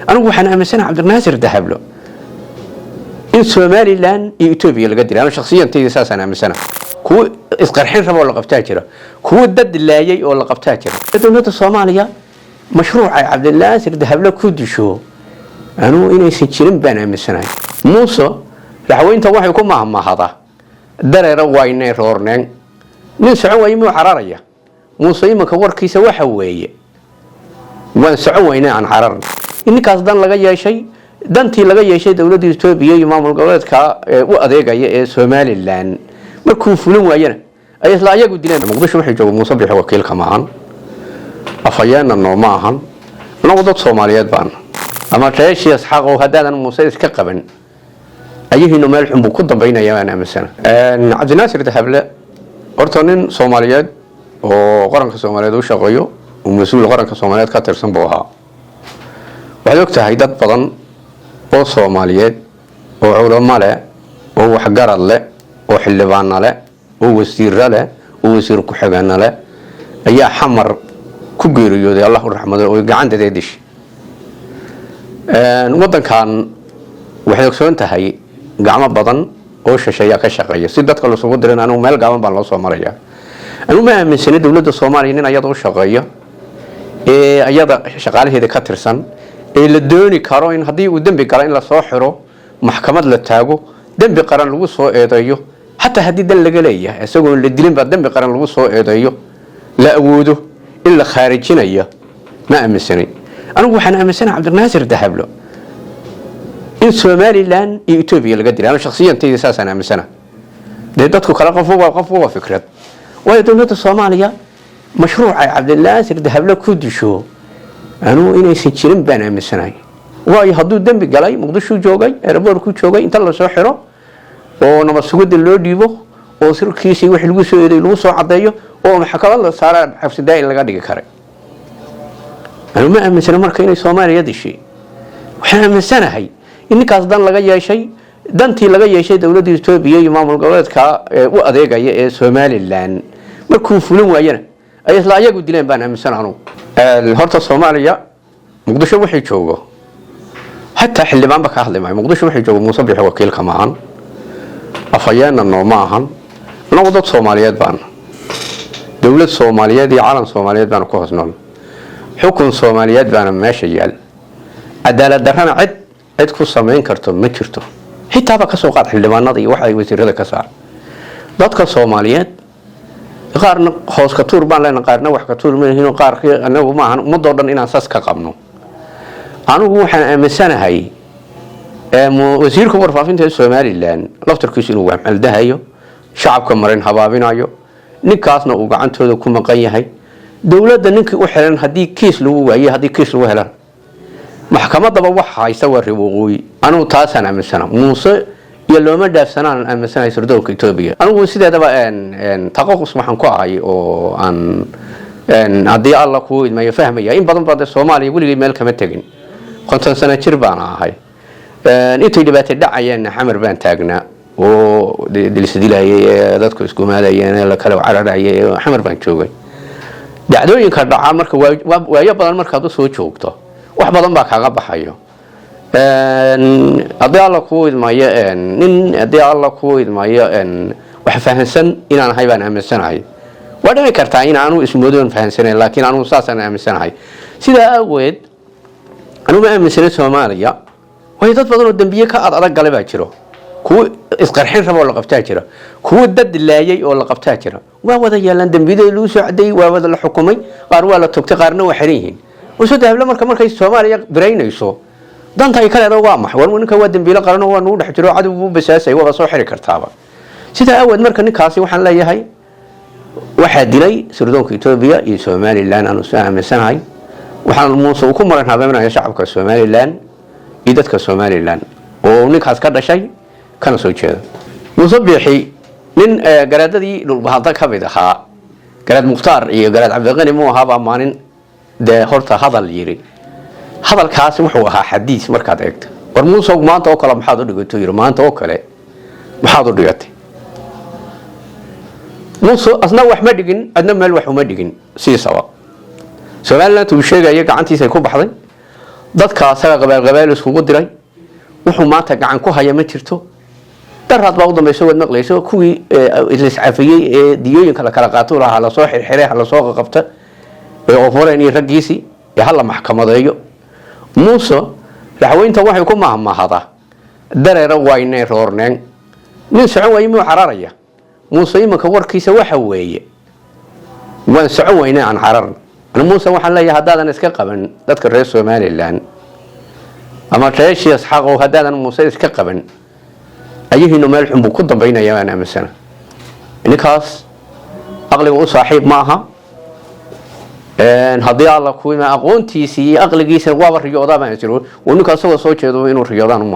Anigu waxaan aaminsanahay Cabdinaasir Dahablo in Somaliland iyo Etoobiya laga dilay. Anu shakhsiyantayda saasaan aaminsanahay. Kuwo isqarxin raba oo la qabtaa jira, kuwo dad laayay oo la qabtaa jira. Dowladda Soomaaliya mashruuca Cabdinaasir Dahable ku disho anugu inaysan jirin baan aaminsanahay. Muuse raxweynta waxay ku mahmahada dareera waynay roorneen, nin socon waaye muu cararaya. Muuse imanka warkiisa waxa weeye: waan socon waynay, aan cararna. Ninkaas dan laga yeeshay, dantii laga yeeshay dowladda Etoobiya iyo maamul goboleedka u adeegaya ee Somaliland markuu fulin waayana ay isla ayagu dileen. Muqdisho waxay jooga Muuse Bixi wakiilka ma ahan, afhayeenna nooma ahan. Anagu dad Soomaaliyeed baana ama reeshii Asxaaqow, haddaadan Muuse iska qaban ayahiinu meel xun buu ku dambaynaya baan aaminsana. Cabdinaasir Dahable horta nin Soomaaliyeed oo qaranka Soomaaliyeed u shaqeeyo oo mas-uul qaranka Soomaaliyeed ka tirsan buu ahaa. Waxaad og tahay dad badan oo Soomaaliyeed oo culamo leh oo waxgarad leh oo xildhibaano leh oo wasiiro leh oo wasiir ku-xigeenno leh ayaa Xamar ku geeriyooday, Allah u raxmado, oo gacanteeda dishay. Wadankan waxay ogsoon tahay gacmo badan oo shisheeyaa ka shaqeeya si dadka lasugu dirin. Anigu meel gaaban baan loo soo maraya. Anigu ma aaminsani dowladda Soomaaliya nin ayada u shaqeeyo ee ayada shaqaalaheeda ka tirsan ee la dooni karo in haddii uu dembi galo in lasoo xiro, maxkamad la taago, dembi qaran lagu soo eedeeyo, xataa haddii dan laga leeyahay isagoon la dilin baa dembi qaran lagu soo eedeeyo, la awoodo in la khaarijinayo, ma aaminsanay. Anigu waxaan aaminsanahay Cabdinaasir Dahablo in Somaliland iyo Etoobiya laga dilay. Anu shakhsiyantayda saasaan aaminsana. Dee dadku kale qof waa fikrad. Waayo, dowladda Soomaaliya mashruuca Cabdinaasir Dahable ku disho anugu inaysan jirin baan aaminsanahay. Waayo, hadduu dembi galay, Muqdishuu joogay, airport-ku joogay, inta lasoo xiro oo nabad sugidda loo dhiibo oo sirkiisii wixii lagu soo eeday lagu soo cadeeyo oo maxkamad la saara, xabsi daa'in laga dhigi karay. Anu ma aaminsana marka inay Soomaaliya dishay. Waxaan aaminsanahay in ninkaas dan laga yeeshay, dantii laga yeeshay dowladda Etoobiya iyo maamul goboleedka u adeegaya ee Somaliland markuu fulin waayana ay isla ayagu dileen baan aaminsan anugu. Horta Soomaaliya Muqdisho waxay joogo xataa xildhibaanba ka hadli maayo. Muqdisho waxay joogo Muuse Bixi wakiilka ma ahan, afhayeenna nooma ahan. Anagu dad Soomaaliyeed baana, dowlad Soomaaliyeed iyo calan Soomaaliyeed baana ku hoos nool, xukun Soomaaliyeed baana meesha yaal. Cadaalad darrana cid cid ku samayn karto ma jirto. Xitaaba kasoo qaad xildhibaanada iyo waxa ay wasiirada ka saar. Dadka Soomaaliyeed qaarna hoos ka tuur baan leenahay, qaarna wax ka tuur ma lihin. Qaar anagu maahan ummadoo dhan inaan sas ka qabno. Anigu waxaan aaminsanahay wasiirka warfaafinta ee Somaliland laftarkiisu inuu waxmaldahayo, shacabka marin habaabinayo, ninkaasna uu gacantooda ku maqan yahay. Dowladda ninkii u xiran haddii kiis lagu waaye, haddii kiis lagu helan, maxkamadaba wax haysta waa reer waqooyi. Anigu taasaan aaminsana. Muuse iyo looma dhaafsanaan aaminsanahay sirdoonka Etoobiya. Anigu sideedaba taqaqus waxaan ku ahay oo aan haddii Alla kuu idmayo fahmaya in badan baa dee Soomaaliya weligay meel kama tegin. 50 sano jir baana ahay. Intay dhibaatay dhacayeenna Xamar baan taagnaa oo dilsdilayay ee dadku iskumaadayeen ee la kala cararayay. Xamar baan joogay dhacdooyinka dhaca. Marka waayo badan markaad usoo joogto, wax badan baa kaaga baxayo. Haddii Alla kuu idmayo, nin haddii Alla kuu idmayo wax fahansan inaan ahay baan aaminsanahay. Waa dhici kartaa in aanu ismoodoon fahansanayn, laakiin anugu saasaan aaminsanahay. Sidaa aaweed anugu ma aaminsanay Soomaaliya. Waayo, dad badan oo dembiye ka ad adag gale baa jiro, kuwo isqarxin raba oo la qabtaa jira, kuwo dad laayay oo la qabtaa jira. Waa wada yaalaan dembiyada lagu soo cadeeyey, waa wada la xukumay, qaar waa la togtay, qaarna waa xiran yihiin. Muuse Dahable marka markay Soomaaliya biraynayso, danta ay ka leedahay waa maxay? War ninka waa dembiile qaran oo waa nagu dhex jiro, cadow buu basaasay, waaba soo xiri kartaaba. Sidaa aaweed marka ninkaasi waxaan leeyahay waxaa dilay sirdoonka Etoobiya iyo Somaliland, aanu soo aaminsanahay. Waxaan Muuse uu ku maran habeenaya shacabka Somaliland iyo dadka Somaliland oo ninkaas ka dhashay kana soo jeeda. Muuse Biixi nin garaadadii Dhulbahanta ka mid ahaa, Garaad Mukhtaar iyo Garaad Cabdiqani muu ahaabaa maalin dee horta hadal yiri. Hadalkaasi wuxuu ahaa xadiis markaad eegto. War Muuse, maanta oo kale maxaad u dhigatay? Yiri, maanta oo kale maxaad u dhigatay? Muuse asna wax ma dhigin, adna meel wax uma dhigin. Siisaba Somaliland uu sheegaya gacantiisay ku baxday. Dadka asaga qabaal iskugu diray. Wuxuu maanta gacan ku haya ma jirto. Daraad baa u dambaysa, waad maqlayso, kuwii iscafiyey ee diyooyinka la kala qaato lahaa lasoo xirxiray, ha lasoo qaqabta ee oforeen iyo raggiisii ee hala maxkamadeeyo. Muuse raxweynta waxay ku mahmahadaa dareera waynay roorneen, nin socon waaye muu cararaya. Muuse imanka warkiisa waxa weeye: waan socon weyne, aan cararna. Muuse waxaan leeyahay, haddaadan iska qaban dadka reer Somaliland ama reer Isxaaqow, haddaadan Muuse iska qaban, ayahiinu meel xun buu ku dambaynaya, baan aaminsana. Ninkaas aqliga u saaxiib ma aha. Haddii Alla ku aqoontiisi iyo aqligiisa waaba riyoodaa baan jiro, uu ninka asagoo soo jeedo inuu riyoodaan u.